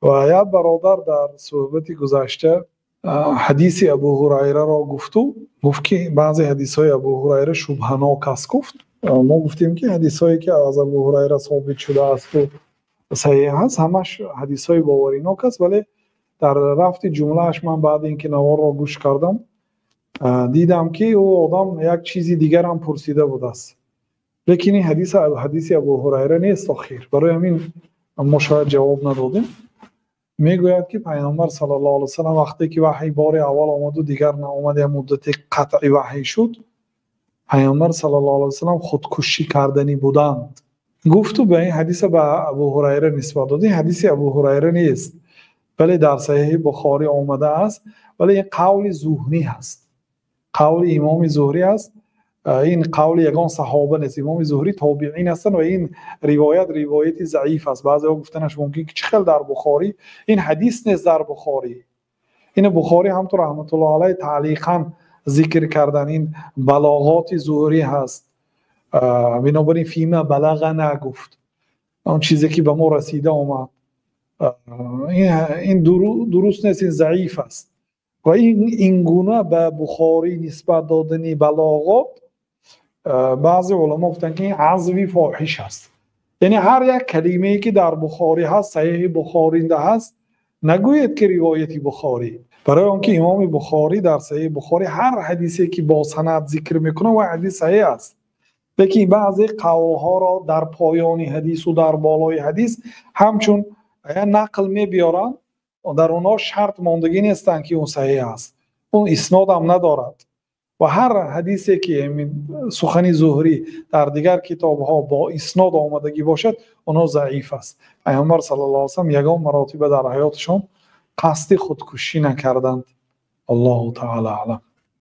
Ва як бародар дар суҳбати гузашта ҳадиси Абу Ҳурайраро гуфту гуфт, ки баъзе ҳадисҳои Абу Ҳурайра шубҳанок аст, гуфт. Мо гуфтем, ки ҳадисҳое, ки аз Абу Ҳурайра собит шудааст саҳеҳ аст, ҳамаш ҳадисҳои боваринок аст. Вале дар рафти ҷумлааш ман баъд ин ки наворро гӯш кардам, дидам, ки ӯ одам як чизи дигар ҳам пурсида будааст. Лекин ин ҳадис ҳадиси Абу Ҳурайра нест охир, барои ҳамин мо шояд ҷавоб надодем. Мегӯяд, ки Пайғамбар саллаллоҳу алайҳи васаллам вақте ки ваҳй бори аввал омаду дигар наомад, як муддате қатъи ваҳй шуд, Пайғамбар саллаллоҳу алайҳи васаллам худкушӣ карданӣ буданд, гуфту ба ин ҳадиса ба Абу Ҳурайра нисбат дод. Ин ҳадиси Абу Ҳурайра нест, вале дар Саҳеҳи Бухорӣ омадааст. Вале ин қавли Зуҳрӣ ҳаст, қавли имоми Зуҳрӣ аст. Ин қавли ягон саҳоба нест. Имоми Зуҳрӣ тобеин ҳастанд ва ин ривоят ривояти заиф аст. Баъзеҳо гуфтанаш мумкин, ки чӣ хел дар Бухорӣ ин ҳадис нест. Дар Бухорӣ ин Бухорӣ ҳам ту раҳматуллоҳ алайҳ таълиқан зикр кардан, ин балоғоти Зуҳрӣ ҳаст. Бинобар ин фима балағана гуфт, он чизе ки ба мо расида омад. Ин дуруст нест, ин заиф аст. Ва ин гуна ба Бухорӣ нисбат додани балоғот, баъзе уламо гуфтанд, ки ин азви фоҳиш аст. Яъне ҳар як калимае, ки дар Бухорӣ ҳаст, Саҳеҳи Бухоринда ҳаст, нагӯед, ки ривояти Бухорӣ. Барои он ки имоми Бухорӣ дар Саҳеҳи Бухорӣ ҳар ҳадисе, ки бо санад зикр мекунад, ва ҳадис саҳеҳ аст. Лекин баъзе қавлҳоро дар поёни ҳадису дар болои ҳадис ҳамчун нақл мебиёранд, дар онҳо шарт мондагӣ нестанд, ки он саҳеҳ аст, он иснодам надорад. Ва ҳар ҳадисе, ки сухани Зуҳрӣ дар дигар китобҳо бо иснод омадагӣ бошад, онҳо заиф аст. Пайғамбар саллаллоҳу алайҳи васаллам ягон маротиба дар ҳаёташон қасди худкушӣ накарданд. Аллоҳу таъала аълам.